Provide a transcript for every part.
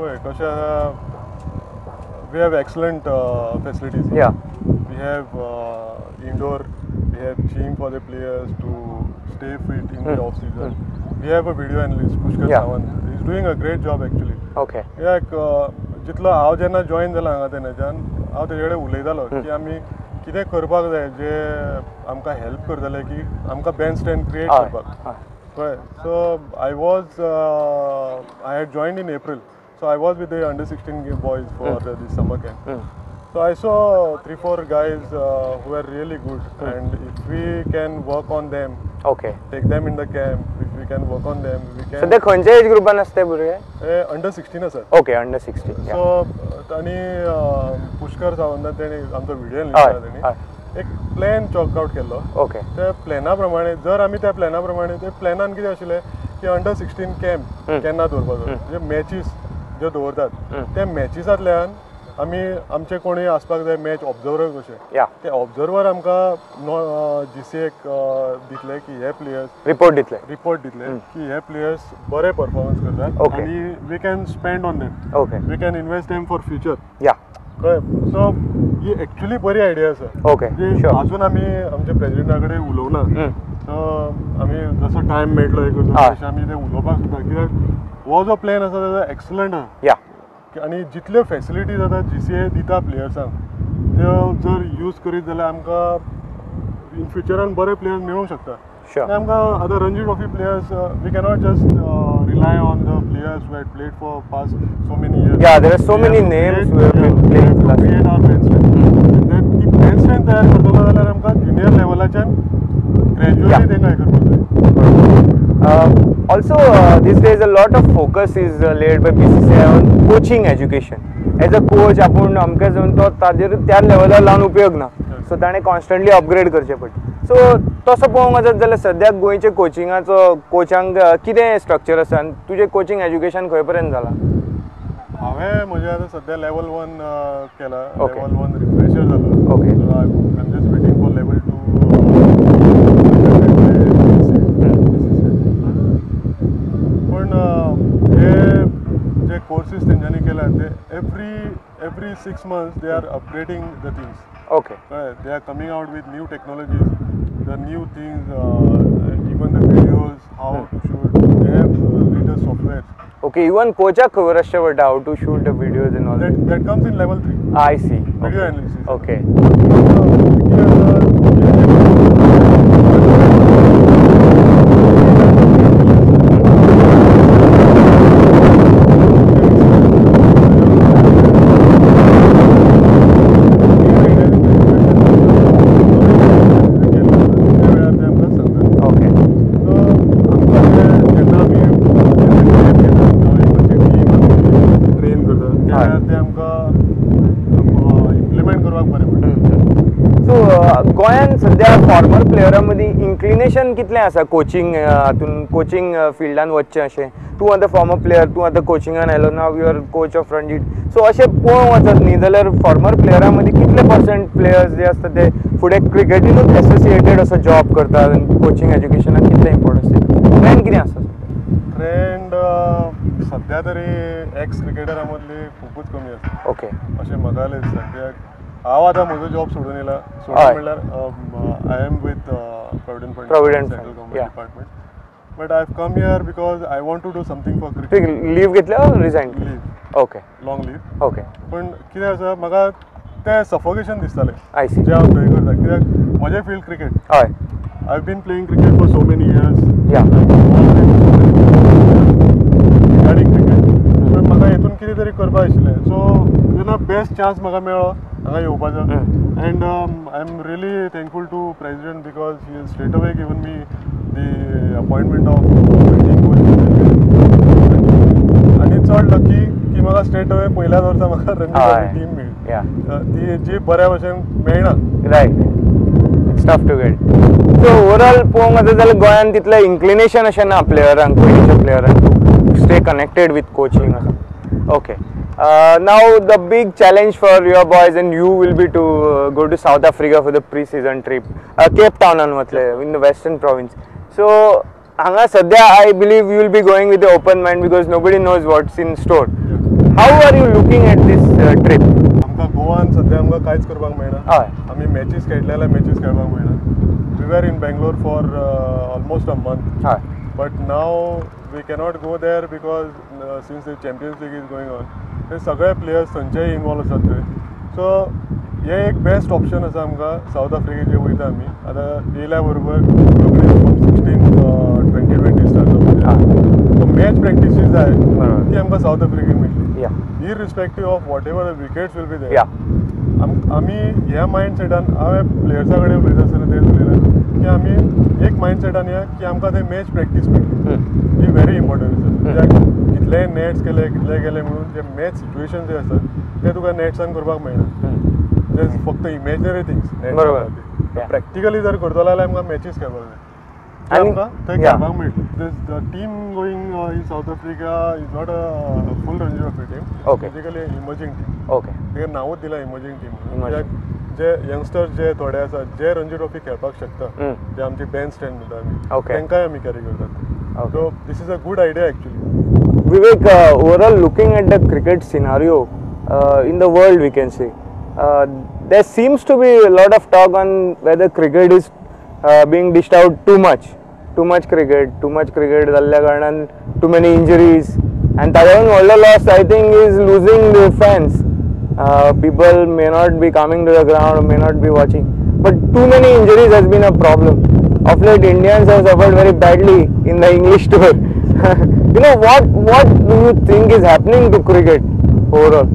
पळय कशें आसा, we have excellent facilities. Yeah. We have indoor, we have gym for the players to stay fit in the off season. We have a video analyst, Pushkar Sawant. He's doing a great job actually. Okay. कित्याक जितलो हांव जेन्ना join जाला हांगा तेन्नाच्यान हांव तेजे कडेन उलयतालो की आमी कितें करपाक जाय जे आमकां हेल्प करतले की आमकां बेंच स्ट्रेंथ क्रिएट करपाक. कळ्ळें? So I had joined in April. So I was with the under 16 boys for the summer camp. So I saw 3-4 guys who are really good, and if we can work on them, okay, take them in the camp, if we can work on them, we can. सध्या खंयच्या as ग्रुपान आसता भुरगे? Under 16 आसा. Okay, under 16. So आनी पुष्कर सावंत तेणी आमचो video तेणी एक प्लॅन चॉक आउट केल्लो. ओके. त्या प्लॅना प्रमाणे जर आमी त्या प्लॅना प्रमाणे ते प्लॅनान कितें आशिल्लें की अंडर 16 कॅम्प केन्ना दवरपाचो, म्हणजे मॅचीस ज्यो दवरतात त्या मॅचिसांतल्यान आमी आमचे कोणूय आसपाक जाय मॅच ऑब्जर्वर कशे, ते ऑब्जर्वर आमकां जीसीएक दितले की हे प्लेयर्स रिपोर्ट दितले, की हे प्लेयर्स बरे परफॉर्मन्स करतात आनी we can spend on them, we can invest them for future. कळ्ळें? सो ही एक्चुअली बरी आयडिया आसा. ओके. अजून आमी आमच्या प्रेजिडेंटा कडेन उलोवना, सो आमी जसो टायम मेळटलो हे करता तशें आमी ते उलोवपाक सोदता, कित्याक हो जो प्लॅन आसा ताजो एक्सलंट आसा. आनी जितल्यो फॅसिलिटीज आतां जीसीए दिता प्लेयर्सांक त्यो जर यूज करीत जाल्यार आमकां इन फ्युचरान बरे प्लेयर्स मेळूंक शकता. आनी आमकां आतां Ranji trophy players we cannot just rely on the players who had played for past so many years. Yeah, there are so many names who have been playing. Create our bench strength. ती bench strength तयार करतलो जाल्यार आमकां junior लेवलाच्यान gradually तांकां हें करपाक जाय. Also, these days a lot of focus is laid by BCCI on coaching education. As a coach, आपूण अमके जावन तो ताजेर त्या लेवलार लावन उपयोग ना, सो ताणें कॉन्स्टंटली अपग्रेड करचें पडटा. सो तसो पळोवंक वचत जाल्यार सद्याक गोंयचे कोचिंगाचो कोचांक कितें स्ट्रक्चर आसा आनी तुजें कोचिंग एज्युकेशन खंय पर्यंत जालां? हांवें म्हजें आतां सद्या लेवल 1 केला, लेवल 1 रिफ्रेशर जालो. Okay. So I am just waiting for level 2. पण हे जे कोर्सीस तेंच्यांनी केल्या ते every 6 months they are upgrading the things. Okay. They are coming out with new technologies, the new things, even the videos, how to shoot. They have latest software. Okay, even कोचाक खबर आसचें पडटा how to shoot the videos and all. That comes in level 3. I see. Video analysis. Okay. गोंयांत सद्या farmer प्लेयरां मदीं inclination कितलें आसा coaching हातून, coaching फिल्डान वचचें अशें? तूं आतां फॉर्मर प्लेयर, तूं आतां कोचिंगान आयलो, now you are coach of Ranji. So अशें पळोवंक वचत न्ही जाल्यार फॉर्मर प्लेयरां मदीं कितले पर्संट प्लेयर्स जे आसता ते फुडें क्रिकेटीनूच एसोसिएटेड असो जॉब करतात आनी कोचिंग एज्युकेशनाक कितलें इम्पोर्टन्स दिता? ट्रेंड कितें आसा? ट्रेंड सद्या तरी एक्स क्रिकेटरां मदली खुबूच कमी आसा. ओके. अशें म्हाका दिसता, कित्याक हांव आतां म्हजो जॉब सोडून येयला. सोडून म्हणल्यार I am with provident fund, central government department, but I have come here because I want to do something for cricket. Leave घेतल्या resign? Leave. Okay. Long leave. Okay. पण कितें आसा, म्हाका तें सफोकेशन दिसतालें जें हांव थंय करता, कित्याक म्हजें फील्ड क्रिकेट. हय. I have been playing cricket for so many years regarding cricket. पण म्हाका हेतून कितें तरी करपाक आशिल्लें. सो जेन्ना बेस्ट चान्स म्हाका मेळ्ळो हांगा येवपाचो, and I am really thankful to president because he has straight away given me the appointment of batting coach. आनी चड लकी की म्हाका स्ट्रेट अवे पयल्याच वर्सा म्हाका रणजी ट्रॉफी टीम मेळ्ळी, ती जी बऱ्या भशेन मेळना. Right, it's tough to get. So overall पळोवंक वचत जाल्यार गोंयांत तितलें इन्क्लिनेशन अशें ना प्लेयरांक, पयलींच्या प्लेयरांक to stay connected with coaching. Okay. Now the big challenge for your boys and you will be to go to South Africa for the pre-season trip. Cape Town vatle in the Western Province. So hanga sadhya I believe you will be going with the open mind because nobody knows what's in store. How are you looking at this trip? आमकां गोवान सद्या आमकां कांयच करपाक मेळना. हय. आमी matches खेळटले जाल्यार मॅचीस खेळपाक मेळना. We were in Bangalore for almost a month. हय. But now we cannot go there because since the Champions League is going on, ते सगळे प्लेयर्स थंयचेय इनवॉल्व आसात थंय. सो हे एक बेस्ट ऑप्शन आसा आमकां. सावथ आफ्रिकेचे वयता आमी आतां. येयल्या बरोबर रोखडे 16 2020 स्टार्ट जावपाचें. सो मॅच प्रॅक्टीस जी जाय बरोबर. ती आमकां सावथ आफ्रिकेक मेळटली, irrespective of whatever the wickets will be there. आमी ह्या मायंड सेटान, हांवें प्लेयर्सा कडेन उलयता आसतना तेच उलयलें की आमी एक मायंड सेटान या की आमकां ते मॅच प्रॅक्टीस मेळटली. ही व्हेरी इम्पॉर्टंट आसा, कित्याक कितलेय नॅट्स केले, कितले केले म्हणून जे मॅच सिच्युएशन जे आसा ते तुका नॅट्सान करपाक मेळना. ते फक्त इमेजनरी थिंग्स. बरोबर. प्रॅक्टिकली जर करतलो जाल्यार आमकां मॅचीस खेळपाक जाय. आमकां थंय खेळपाक मेळटली. The team going in South Africa is not a full Ranji Trophy team. Basically emerging team. तेका नांवूच दिलां इमर्जींग टीम. कित्याक जे यंगस्टर्स जे थोडे आसात जे रणजी ट्रॉफी खेळपाक शकता, जे आमची बेंच स्ट्रेंथ म्हणटा आमी, तांकांय आमी कॅरी करतात. So this is a good idea actually. Vivek, overall looking at the cricket scenario in the world, we can say there seems to be a lot of talk on whether cricket is being dished out too much. Too much cricket, too much cricket जाल्ल्या कारणान too many injuries, and ताका लागून व्हडलो loss I think is losing the fans. People may not be coming to the ground, may not be watching, but too many injuries has been a problem. Of late, Indians have suffered very badly in the English tour. You know, what do you think is happening to cricket overall?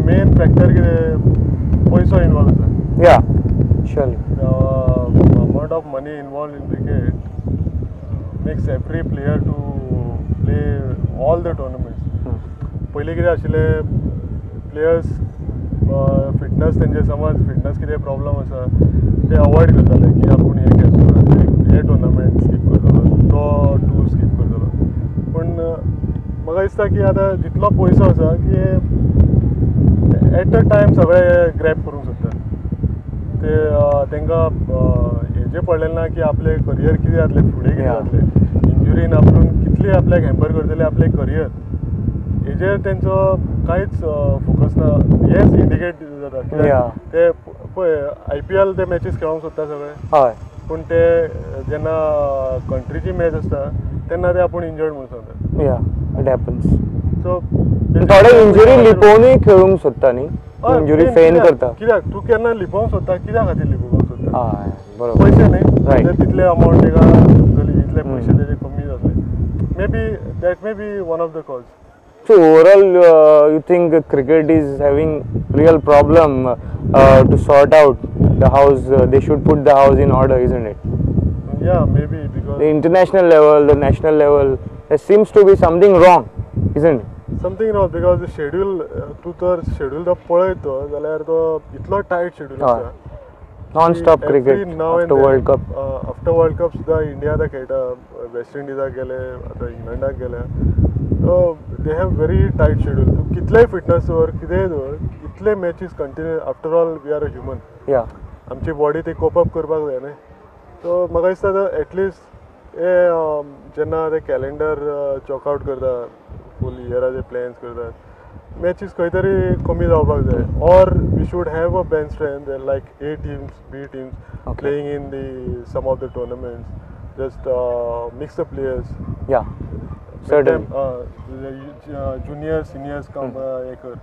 Main factor कितें, पयसो involve आसा. Yeah, surely. The amount of money involved in cricket makes every player to play all the tournaments. पयलीं कितें आशिल्लें, players fitness तेंचे, समज fitness कितें problem आसा ते अवॉयड करताले की आपूण हे खेळचो ना, हे टुर्नामेंट स्कीप करतलो, तो टूर स्कीप करतलो. पूण म्हाका दिसता की आतां जितलो पयसो आसा की एट अ टायम सगळे ग्रॅब करूंक सोदता ते. तांकां हेजें पडलें ना की आपलें करियर कितें जातलें, फुडें कितें जातलें, इंजुरीन आपूण कितली आपल्याक हॅम्पर करतले आपलें करियर, हेजेर तेंचो कांयच फोकस ना. हेच इंडिकेट जाता कित्याक ते पळय IPL ते मॅचीस खेळोंक सोदता सगळे. पूण ते जेन्ना कंट्रीची मॅच आसता तेन्ना ते आपूण इंजर्ड म्हणून सांगतात. Yeah, it happens. सो थोडे इंजुरी लिपोवनूय खेळूंक सोदता न्ही, इंजुरी फेन करता. कित्याक तूं केन्ना लिपोवंक सोदता, कित्या खातीर लिपोवपाक सोदता? हय, बरोबर. पयशे न्ही, तितले अमावंट ताका जमतली, इतले पयशे तेजे कमी जातले. Maybe that may be one of the cause. So overall, you think cricket is having real problem to sort out the house? They should put the house in order, isn't it? Yeah, maybe because the international level, the national level, there seems to be something wrong, isn't it? Something wrong because the schedule, तूं तर schedule जर पळयत जाल्यार तो इतलो tight schedule आसा. Non-stop cricket after World Cup. After World Cup सुद्दां India आतां खेळटा, वेस्ट इंडिजाक गेले, आतां इंग्लंडाक गेले. So they have very tight schedule. तूं कितलेय फिटनस दवर, कितेंय दवर, इतले matches continue. After all we are a human. आमची बॉडी ती कोप अप करपाक जाय न्ही. सो म्हाका दिसता एटलिस्ट हे जेन्ना ते कॅलेंडर चॉक आवट करता, फूल इयराचे प्लॅन्स करतात, मॅचीस खंय तरी कमी जावपाक जाय. Or we should have a bench strength like A teams, B teams playing in the some of the tournaments. Just mix the players. Yeah, certainly. Junior seniors हे कर,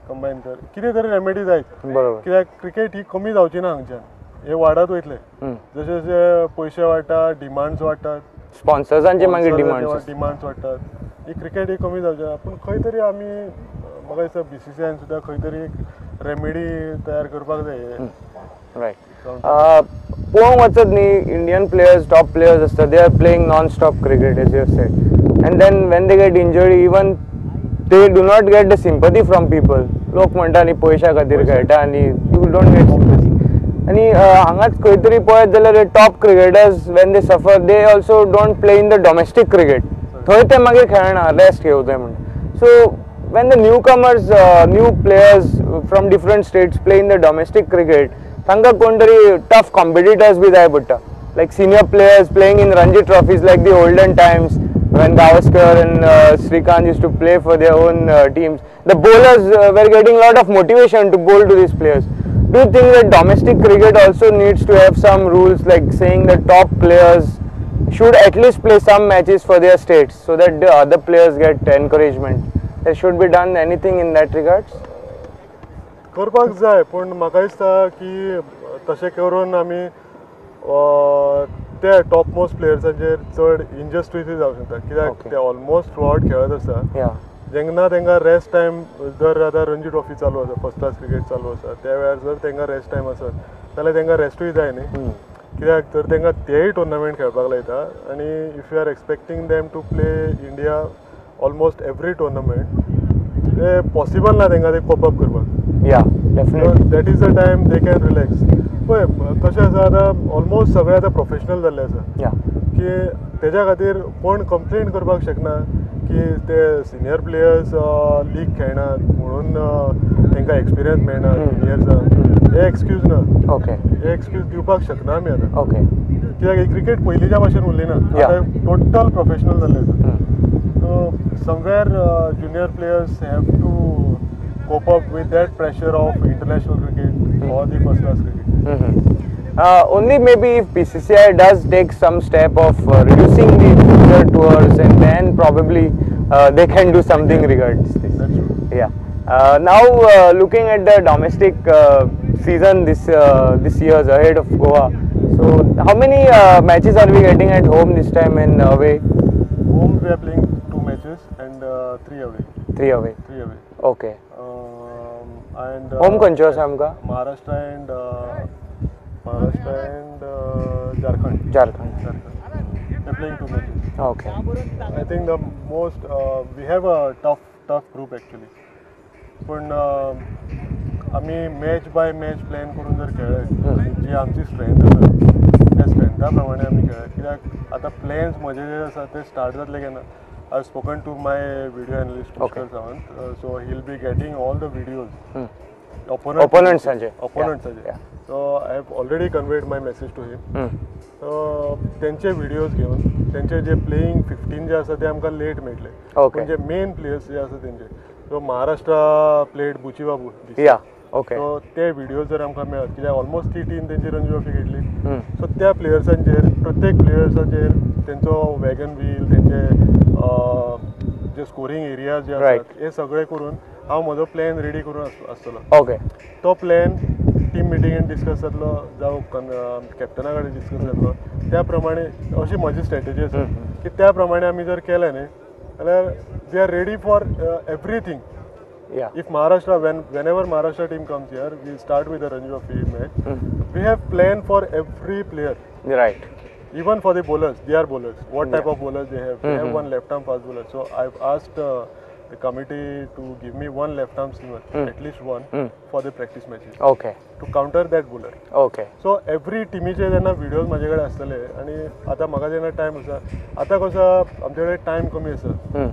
combine कर, कितें तरी रेमेडी जायत. बरोबर. कित्याक क्रिकेट ही कमी जावची ना हांगच्यान, हे वाडत वयतले जशे जशे पयशे वाडटा, डिमांड्स वाडटात, स्पॉन्सर्सांचे मागीर डिमांड्स वाडटात. ही क्रिकेट ही कमी जावची ना. पूण खंय तरी आमी, म्हाका दिसता BCCI सुद्दां खंय तरी एक रेमेडी तयार करपाक जाय. रायट. पळोवंक वचत न्ही, इंडियन प्लेयर्स टॉप प्लेयर्स आसता, they are playing non stop cricket as you have said, and then when they get injured even they do not get the sympathy from people. लोक म्हणटा न्ही पयशा खातीर खेळटा आनी you don't get sympathy. आनी हांगाच खंय तरी पळयत जाल्यार top cricketers when they suffer they also don't play in the domestic cricket. थंय ते मागीर खेळना, रेस्ट घेवचो म्हणटा. So when the newcomers, new players from different states play in the domestic cricket, तांकां कोण तरी टफ कॉम्पिटिटर्स बी जाय पडटा. Like senior players playing in Ranji trophies like the olden times when Gavaskar and Srikkanth used to play for their own teams, the bowlers were getting a lot of motivation to bowl to these players. Do you think that domestic cricket also needs to have some rules, like saying the top players should at least play some matches for their states so that the other players get encouragement? There should be done anything in that regards? करपाक जाय, पूण म्हाका दिसता की तशें करून आमी ते टॉप मोस्ट प्लेयर्सांचेर चड इनजस्टिसूय जावंक शकता, कित्याक ते ऑलमोस्ट थ्रू आवट खेळत आसता. जेन्ना तांकां रेस्ट टायम, जर आतां रणजी ट्रॉफी चालू आसा, फर्स्ट क्लास क्रिकेट चालू आसा, त्या वेळार जर तांकां रेस्ट टायम आसत जाल्यार तांकां रेस्टूय जाय न्ही, कित्याक तर तांकां तेय टुर्नामेंट खेळपाक लायता. आनी if you are expecting them to play India almost every tournament, ते पॉसिबल ना तांकां ते कोप अप करपाक. Yeah, definitely. That is the time they can relax. पळय कशें आसा आतां ऑलमोस्ट सगळे आतां प्रोफेशनल जाल्ले आसा की तेज्या खातीर कोण कंप्लेन करपाक शकना की ते सिनियर प्लेयर्स लीग खेळनात म्हणून तांकां एक्सपिरियन्स मेळना जुनियर्सांक. हे एक्सक्यूज ना. ओके, हे एक्सक्यूज दिवपाक शकना आमी आतां. ओके, कित्याक ही क्रिकेट पयलींच्या भाशेन उरली ना, आतां टोटल प्रोफेशनल जाल्ले आसा. So somewhere junior players have to cope up with that pressure of international cricket or the first class cricket. Only maybe if BCCI does take some step of reducing the future tours, and then probably they can do something regards this. That's true. Yeah. Now looking at the domestic season this year's ahead of Goa. So how many matches are we getting at home this time and away? Home we are playing 2 matches and 3 away. 3 away. 3 away. Okay. And home खंयच्यो आसा आमकां? Maharashtra and Jharkhand. Jharkhand. They're playing 2 matches. Okay. I think the most we have a tough group actually. पण आमी match बाय match plan करून जर खेळ्ळे, जी आमची स्ट्रेंथ आसा त्या स्ट्रेंथा प्रमाणे आमी खेळ्ळे, कित्याक आतां प्लॅन्स म्हजे जे आसा ते स्टार्ट जातले केन्ना. I have spoken to my video analyst Pushkar Sawant, so he will be getting all the videos opponentsांचे. So I have already conveyed my message to him. So तेंचे व्हिडियोज घेवन तेंचे जे प्लेइंग 15 जे आसा ते आमकां लेट मेळटले, पूण जे मेन प्लेयर्स जे आसा तेंचे, सो महाराष्ट्रा प्लेड बुची बाबू, ओके, सो ते व्हिडियोज जर आमकां मेळत, कित्याक ऑलमोस्ट ती टीम तेंची रणजी ट्रॉफी खेळली, सो त्या प्लेयर्सांचेर प्रत्येक प्लेयर्साचेर तेंचो वॅगन व्हील, तेंचे जे स्कोरींग एरिया जे आसात हे सगळे करून हांव म्हजो प्लॅन रेडी करून आसतलो. ओके, तो प्लॅन टीम मिटिंगेन डिस्कस जातलो जावं कॅप्टना कडेन डिस्कस जातलो, त्या प्रमाणे अशी म्हजी स्ट्रेटजी आसा की त्या प्रमाणे आमी जर केलें न्ही जाल्यार we are ready for everything. If Maharashtra, whenever Maharashtra team comes here, we start with a Ranji Trophy match. We have plan for every player. Right. Even for the bowlers, they are bowlers. What type of bowlers they have? They have one left arm fast bowler. So I've asked the committee to give me one left arm seamer, at least one, for the practice matches. Okay. To counter that bowler. Okay. So every टीमीचे जेन्ना videos म्हाजे कडेन आसतले आनी आतां म्हाका जेन्ना time आसा, आतां कसो आमचे कडेन टायम कमी आसा,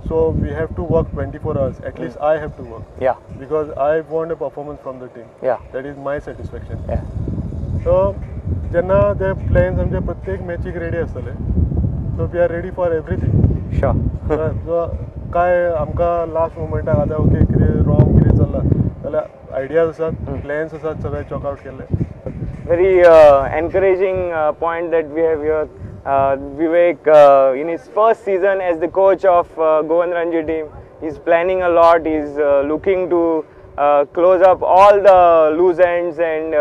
so we have to work 24 hours at least. I have to work. Yeah. Because I want a performance from the team. Yeah. That is my satisfaction. Yeah. So जेन्ना ते प्लॅन्स आमचे प्रत्येक मॅचीक रेडी आसतले, so we are ready for everything. Sure. So काय आमकां last मोमेंटाक आतां okay कितें wrong कितें चल्लां जाल्यार आयडियाज आसात, प्लॅन्स आसात, सगळे चॉक आवट केल्ले. Very encouraging point that we have here. Vivek, in his first season as the coach of Goan Ranji team, he's planning a lot. He's looking to close up all the loose ends and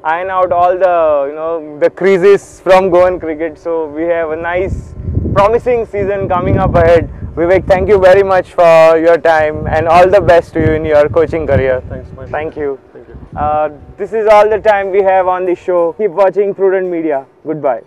iron out all the, you know, the creases from Goan cricket. So we have a nice, promising season coming up ahead. Vivek, thank you very much for your time and all the best to you in your coaching career. Thanks. Thank you. Thank you. This is all the time we have on the show. Keep watching Prudent Media. Goodbye.